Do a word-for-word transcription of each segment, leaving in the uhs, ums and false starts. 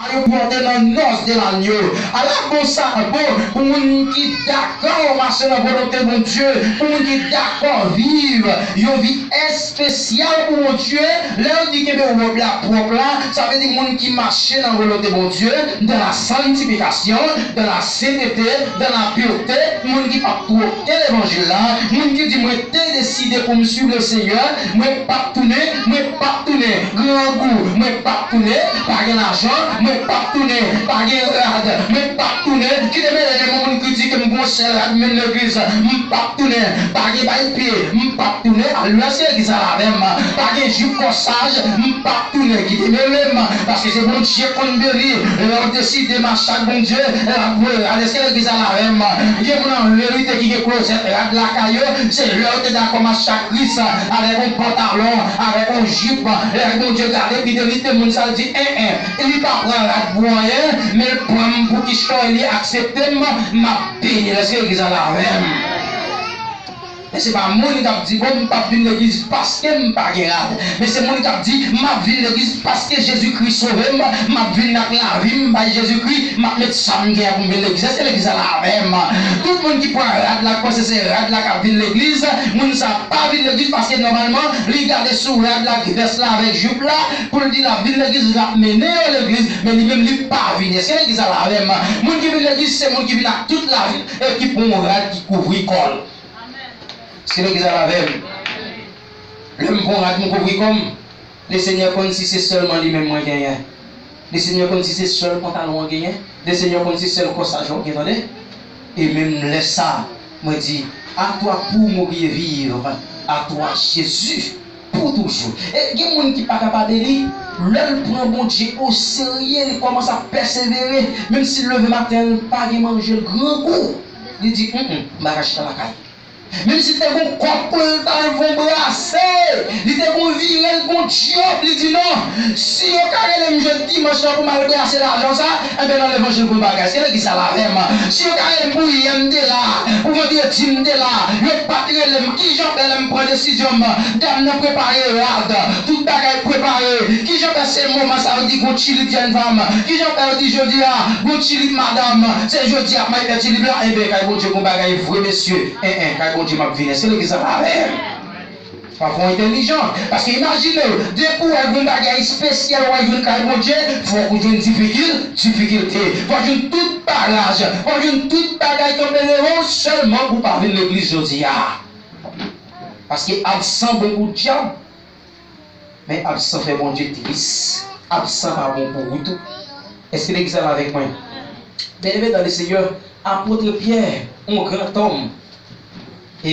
Yo pòte nan nòs de lanyo. Ala bon sa bon pou moun ki dakò mache nan volonte Bondye, pou moun ki dakò viv yon vi espesyal pou Bondye. Lè yo di kenbe wòb la pwòp la, sa vle di moun ki mache nan volonte Bondye, dans la sanctification, dans la sainteté, dans la pureté, moun ki p ap twoke levanjil la, moun ki di, mwen te deside pou m swiv Lesenyè, mwen p ap tounen, mwen p ap tounen, grangou, mwen p ap tounen, pa gen lajan, mwen p ap tounen, pa gen rad, mwen p ap tounen, kite mele men moun ki di ke m gon sèl rad, m vin legliz, m p ap tounen, pa gen bay pye, m p ap tounen, al nan se legliz la avè m, pa gen jip kòsaj, m p ap tounen, kite mele m, paske se Bondye konn beni, lè w deside mache ak Bondye, l ap voye rad, èske legliz la avè m, gen moun an verite ki gen klozèt rad lakay yo, se lè yo te dakò mache ak Kris, avèk yon pantalon, avèk yon jip, lè Bondye gade fidelite moun sa l di, en, en, li pa pran rad pou anyen, men l pran m pou kichòy, li aksepte m, m ap beni l. Èske legliz la avè m? Men se pa moun k ap di, bon, m p ap vin legliz paske m pa gen rad. Men se moun k ap di, m ap vin legliz paske Jezikri sove m, m ap vin ak lavi m bay Jezikri, m ap met sa m gen pou m vin legliz. Èske legliz la avè m? Tout moun ki pran rad la, k panse se rad la k ap vin legliz, moun sa pa vin legliz paske nòmalman, li gade sou rad la, vès la avèk jip la, pou l di l ap vin legliz, l ap mennen yo legliz, men li menm li pa vini. Èske legliz la avè m? Moun ki vin legliz, se moun ki vin ak tout lavi l e ki pran yon rad ki kouvri kò l. Èske legliz la avè m? Lè m pran rad m kouvri kò m, Lesenyè konn si se sèlman li menm mwen genyen. Lesenyè konn si se sèl pantalon an genyen. Lesenyè konn si sèl kòsaj an gen, tande. E menm lè sa, mwen di, à toi pour mourir et vivre, à toi Jésus pour toujours. E gen moun ki pa ka pa beni, lè l pran Bondye oserye, li kòmanse ap pèsevere, menm si l leve maten, l pa gen manje, l grangou. Li di, mm, m pa ka chita lakay. Menm si te gon kòb pou l t al fon brase, li te gon vire, l gon djòb, li di non. Si yo ka rele m jodi dimanch lan pou m al brase lajan sa, enben nan levanjil gon bagay. Se legliz sa l avè m. Si yo ka rele m pou yè m te la, pou vandredi m te la, yo pa t rele m. Kijan fè lè m pran desizyon m, dam nan prepare rad, tout bagay prepare. Kijan fè se moman sa yo di gon tchilip jèn fanm? Kijan fè yo di jodi a gon tchilip madanm? Se jodi a m al fè tchilip la, enben kay Bondye gon bagay vre mesye. En, en, kay Bondye m ap vini. Èske legliz la avè m? Pa fò entèlijan. Paske imajine w, depi w wè gon bagay espesyal w al jwenn kay Bondye, fòk ou jwenn difikil, difikilte. Fòk jwenn tout baraj. Fòk jwenn tout bagay kanpe devan w sèlman pou w pa vin legliz jodi a. Paske absan bon pou dyab. Men absan fè Bondye tris. Absan pa bon pou ou tou. Èske legliz la avèk mwen? Byeneme dan le Senyè, apot Pyè, yon gran tòm. E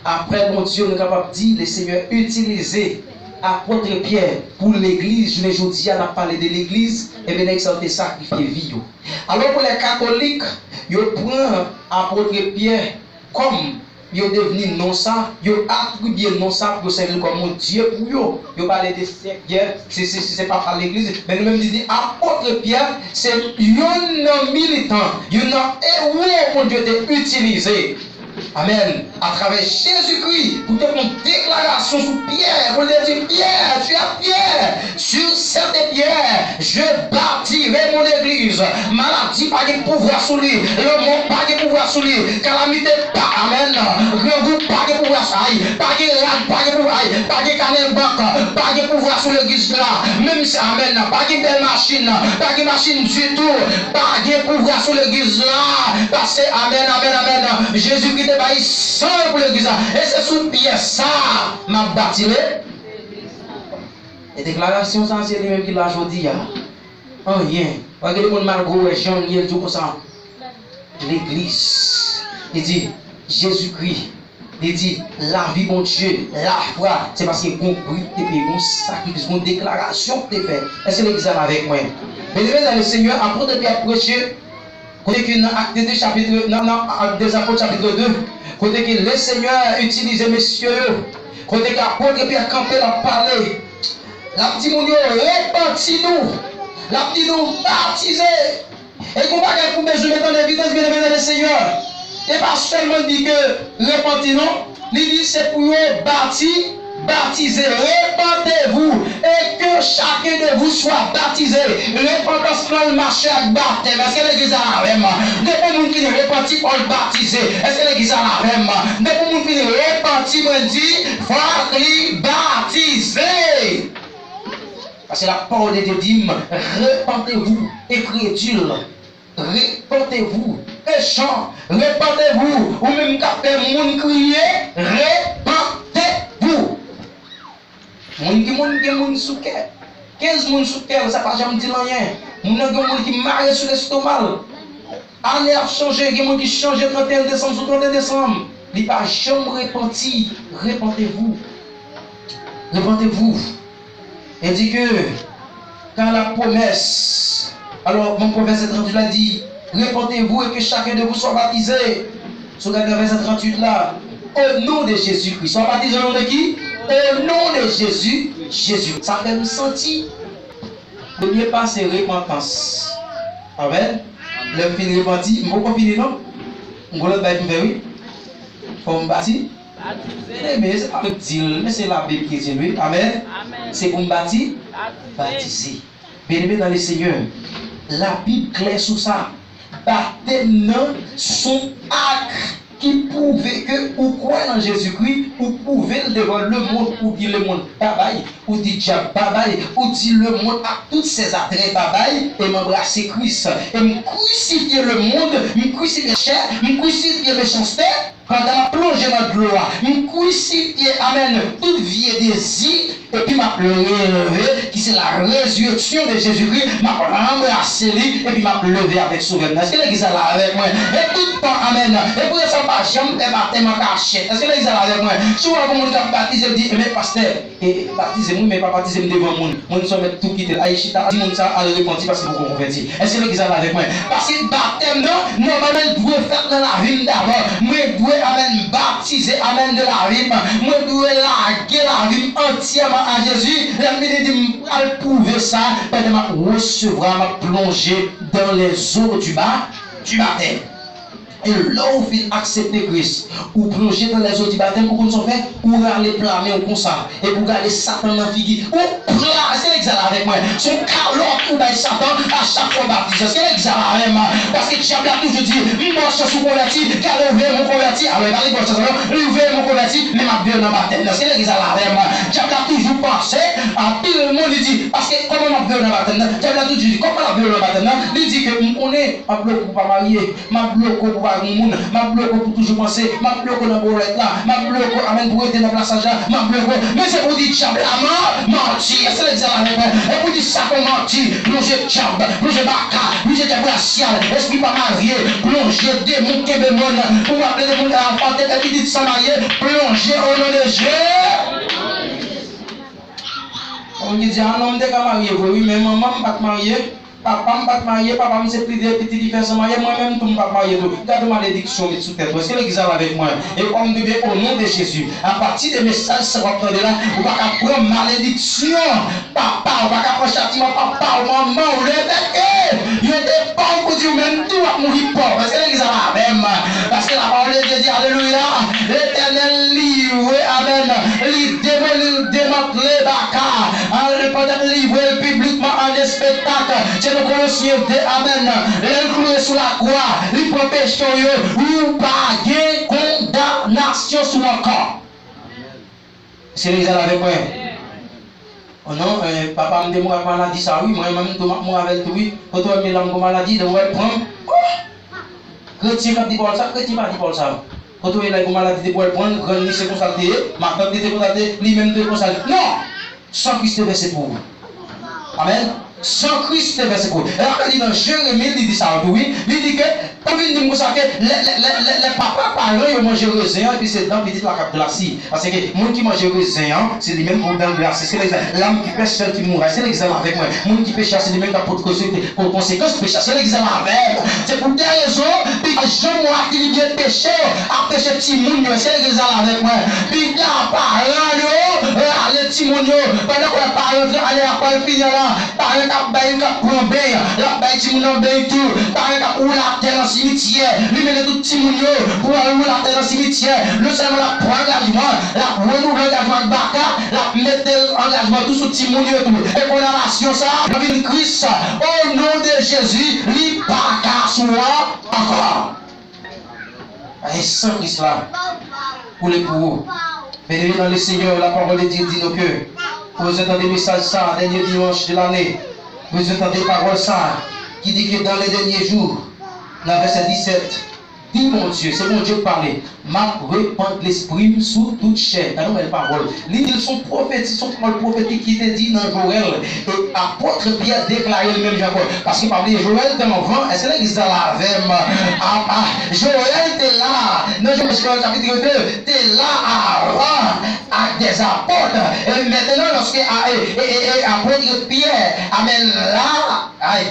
apre Bondye, nou kapab di, le Senyè itilize apot Pyè pou legliz. Jounen jodi a, n ap pale de legliz, ebyen, nèg sa yo te sakrifye vi yo. Alò, pou lè katolik, yo pran apot Pyè kòm yo devni non sa, yo atribye non sa pou yo sèvi l kòm yon dye pou yo. Yo pale de Sen Pyè, se, se, se, se papa legliz. Men nou menm, li di apot Pyè, se youn nan militan, youn nan ewo Bondye te itilize. Amèn. Atravè Jezikri, pou te fè yon deklarasyon sou Pyè, pou l te di, Pyè, tu es Pyè, sur cette pierre, je bâtirai mon église. Maladi pa gen pouvwa sou li. Lanmò pa gen pouvwa sou li. Kalamite pa, amèn. Grangou pa gen pouvwa sou, ay. Pa gen rad, pa gen pouvwa, ay. Pa gen kanèl bank, pa gen pouvwa sou legliz la. Menm si, amèn. Pa gen bèl machin, pa gen machin ditou. Pa gen pouvwa sou legliz la. Paske, amèn, amèn, amèn. Jezikri te bay san pou legliz la. E se sou pyè sa m ap bati le. E deklarasyon sa, se li menm ki la jodi a. Anyen. W ap gen moun malgre w wè jan l ye, l di w konsa. Legliz. Li di, Jezikri. Li di, lavi Bondye, lafwa, se paske gon pri ki te peye, gon sakrifis, gon deklarasyon ki te fè. Èske legliz la avèk mwen? Byeneme dan le Senyè, apot Pyè ap preche, kote ke nan Actes des Apôtres, nan, nan Actes des Apôtres, chapitre deux, kote ke le Senyè itilize mesye yo, kote ke apot Pyè kanpe, l ap pale, l ap di moun yo, repanti nou, l ap di nou, batize. E gon bagay pou bezwen met an evidans, byeneme nan le Senyè. E pa sèlman di ke repanti non, li di se pou yo bati, Baptisé, repentez-vous, et que chacun de vous soit baptisé. Repantans lan mache ak batèm. Èske legliz la avè m? Depi yon moun fin repanti, fò l batize. Èske legliz la avè m? Depi yon moun fin repanti, mwen di, fòk li batize. Paske lapawòl de Dye di m, repentez-vous, incrédule. Repentez-vous, méchant, repentez-vous. Ou menm k ap fè moun kriye, repentez-vous. Moun ki moun gen moun sou kè. Kenz moun sou kè l, sa pa janm di l anyen. Moun nan gen moun ki mare sou lestoma l. Ane ap chanje, gen moun ki chanje trannteyen desanm sou trannteyen desanm. Li pa janm repanti. Repentez-vous. Repentez-vous. E di ke, car la promesse. Alò, bon, vèsè tranntuit la di, repentez-vous et que chacun de vous soit baptisé. Si w gade nan vèsè tranntuit la, au nom de Jésus-Christ. Soit baptisé au nom de qui? Au nom de Jésus, Jésus. Sa fè m santi premye pa se repantans. Amèn. Lè m fin repanti, m poko fini non. M gon lòt bagay pou m fè wi. Fò m bati. Byeneme, se pa mwen k di l, men se Labib ki di l wi. Amèn. Se pou m bati, batize. Byeneme dans le Seigneur, Labib klè sou sa. Batèm nan se yon ak ki pwouve ke ou kwè nan Jezikri, ou pwouve l devan lemonn, ou di lemonn babay, ou di dyab babay, ou di lemonn ak tout ses attraits babay, e m anbrase Kris. E m krisifye lemonn, m krisifye chè, m krisifye mechanste, pandan m ap plonje nan dlo a. M krisifye, amèn, tout vye dezi, epi m ap leve, ki se la résurrection de Jésus-Christ, m ap ranbrase li, epi m ap leve avèk Sovè m nan. Èske legliz la la avèk mwen? E tout tan, amèn. E pou sa, pa janm fè batèm an kachèt. Èske legliz la la avèk mwen? Si w wè gon moun k ap batize, l di, "Ebyen, pastè, e, batize m wi, men pa batize m devan moun. Mwen, m sot mèt tou kite l. Al chita, di moun sa a al repanti paske l poko konvèti." Èske legliz la la avèk mwen? Paske batèm nan, nòmalman, l dwe fèt nan lavi m dabò. Mwen dwe, amèn, batize, amèn, de lavi m. Mwen dwe lage lavi m antyèman a Jezi. Lè m vini di m pral pwouve sa, pandan m ap resevwa, m ap plonje dans les eaux du ba-, du baptême. E lè w fin aksepte Kris, ou plonje dans les eaux du baptême, ou konn sa w fè? Ou rale pla men w konsa, epi w gade Satan nan figi. Ou pla, èske legliz la avèk mwen? Se yon kalòt ou bay Satan a chak fwa w batize. Èske legliz la avè m? Paske dyab la toujou di, "M ba w chans ou konvèti, gade ou veye m ou konvèti." Alò, li pa li ba w chans, non. Li veye m ou konvèti, men m ap veye w nan batèm nan. Èske legliz la avè m? Dyab la toujou panse, anpil moun li di, "Paske kòman m ap veye w nan batèm nan?" Dyab la toujou di, "Kòman m ap veye w nan batèm nan?" Li di ke, "M konnen, m ap bloke w pou w pa marye." M ap bloke w pou pa gen moun. M ap bloke w pou toujou panse. M ap bloke w nan bòlèt la. M ap bloke w, amèn, pou rete nan plasaj la. M ap bloke w. Men se pou di dyab la man-, manti. Èske legliz la avèk mwen? E pou di Satan manti. Plonje dyab. Plonje baka. Plonje dyab rasyal. Espri pa marye. Plonje demon kenbe moun. Pou w ap lede moun, a, fante fè pitit san marye. Plonje o non de Jezi. Moun ki di, "A non, m te ka marye vre, wi, men manman m pa t marye." Papa m pa t marye, papa m se pli de pitit li fè san marye, mwen menm tou m p ap marye tou. Gade malediksyon met sou tèt ou. Èske legliz la avèk mwen? E kòm m di byen, o non de Jezi, apati de mesaj sa w ap tande la, ou pa ka pran malediksyon papa, ou pa ka pran chatiman papa w, manman w, levèke yo te pòv pou di w menm tou w ap mouri pòv. Èske legliz la avè m? Paske lapawòl de Dye di, alelouya, Letènèl livre, amèn, li demoli, li demantle baka, an, pandan l livre l piblikman an espektak. Se nan Kolosyen de, amèn. Lè l kloure sou lakwa, li pran peche w yo, ou pa gen kondanasyon sou w ankò. Se legliz la avèk mwen. O non, eh, papa m te mouri ak maladi sa, wi, mwen menm tou m ap mouri avè l tou, wi. Kote w wè m ye la m gon maladi, lè w wè l pran m. Oh! Kretyen k ap di pawòl sa, kretyen pa di pawòl sa. Kote w ye la, gon maladi depi w wè l pran l, grann li se konsa l te ye, matant li te konsa l te ye, li menm tou e konsa l ye. Non! San Kris te vèse pou ou. Amèn. San Kris te vèse pou ou. E apre li nan Jeremi, li di sa tou, wi. Li di ke, pa vin di m konsa ke lè, lè, lè, lè, lè papa paran yo manje rezen an, epi se dan pitit la k ap glasi. Paske moun ki manje rezen an, se li menm pou dan glase. Se legliz la, l'âme qui pèche, c'est une mouche. Se legliz la avèk mwen. Moun ki peche a, se li menm k ap pote konse-, kon-, konsekans peche a. Se legliz la avè m. Se pou de rezon, pi pa janm wè ki li byen peche, ap peche timoun yo. Se legliz la avèk mwen. Pi ta paran yo, rale timoun yo. Pandan w wè paran yo ale lakòl fini an la, paran k ap bay, k ap pran beny, l ap bay timoun Moun nan beny tou, parèt ap woule atè nan simityè. Li mennen tout timoun yo pou al woule atè nan simityè. Non sèlman l ap pran angajman, l ap renouvle angajman ak baka, l ap mete angajman tou sou timoun yo tou. E kondanasyon sa a, nan vin Kris, o non de Jezi, li pa ka sou ou ankò. E san Kris la koule pou ou. Byeneme nan Lesenyè, lapawòl de Dye di nou ke ou bezwen tande mesaj sa a, dènye dimanch de lane. Ou bezwen tande pawòl sa a ki di ke dans les derniers jours, nan vèsè disèt, di Bondye, se Bondye k pale, m ap repand lespri m sou tout chè. Gade yon bèl pawòl. Li di l se yon pwofeti, se yon pawòl pwofetik ki te di nan Jowèl. E apot Pyè deklare l menm jan ankò. Paske pa bliye, Jowèl te anvan, èske legliz la la avè m? A, a, Jowèl te la, nan Jowèl chapit de, te la avan ak dèzapot. E mentnan, lòske a, e, e, e, e, apot Pyè, amèn, la, ay,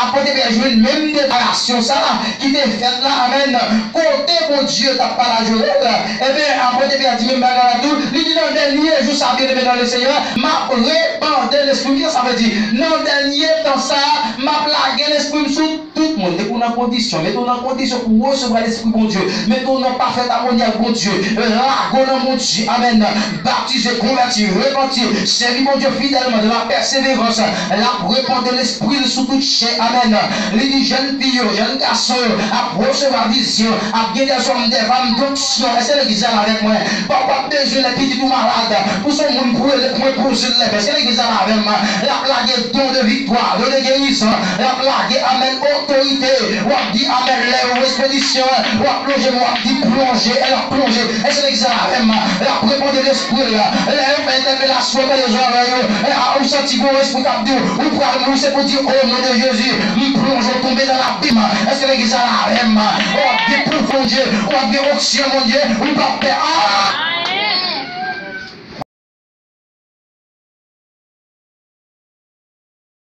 apot Pyè jwenn menm deklarasyon sa a ki te fèt la, amèn, kote Bondye t ap pale a Jowèl, ebyen, apot Pyè di menm bagay la tou, li di nan dènye jou sa, byeneme nan Lesenyè, m ap repande lespri m. Kisa sa vle di? Nan dènye tan sa a, m ap lage lespri m sou tout moun. Depi w nan kondisyon, mete w nan kondisyon pou w resevwa Lespri Bondye. Mete w nan pafèt amoni ak Bondye. Lage w nan Bondye. Amèn. Batize, konvèti, repanti, sèvi Bondye fidèlman, de la pèseverans. L ap repande lespri l sou tout chè. Amèn. Li di jèn fi yo, jèn gason yo ap resevwa vizyon, ap gen dèzòm, dèfanm donksyon. Èske legliz la avèk mwen? Pa w p ap bezwen lè pitit ou malad pou se yon moun pou rele pou enpoze l lèpè. Èske legliz la avè m? L ap lage don de viktwa, don de gerizon. L ap lage, amèn, otorite. W ap di amèn lè yo ekspedisyon, w ap plonje, w ap di plonje, e l ap plonje. Èske legliz la avè m? L ap repande lespri l. Lè yo fè entèpelasyon, tande zòrèy yo, e a, ou santi gon lespri k ap di w, ou pral mouri, se pou di, o non de Jezi, m plonje, w tonbe nan labim. Èske legliz la avè m? W ap gen pouvwa Bondye, w ap gen onksyon Bondye, ou p ap pè. A!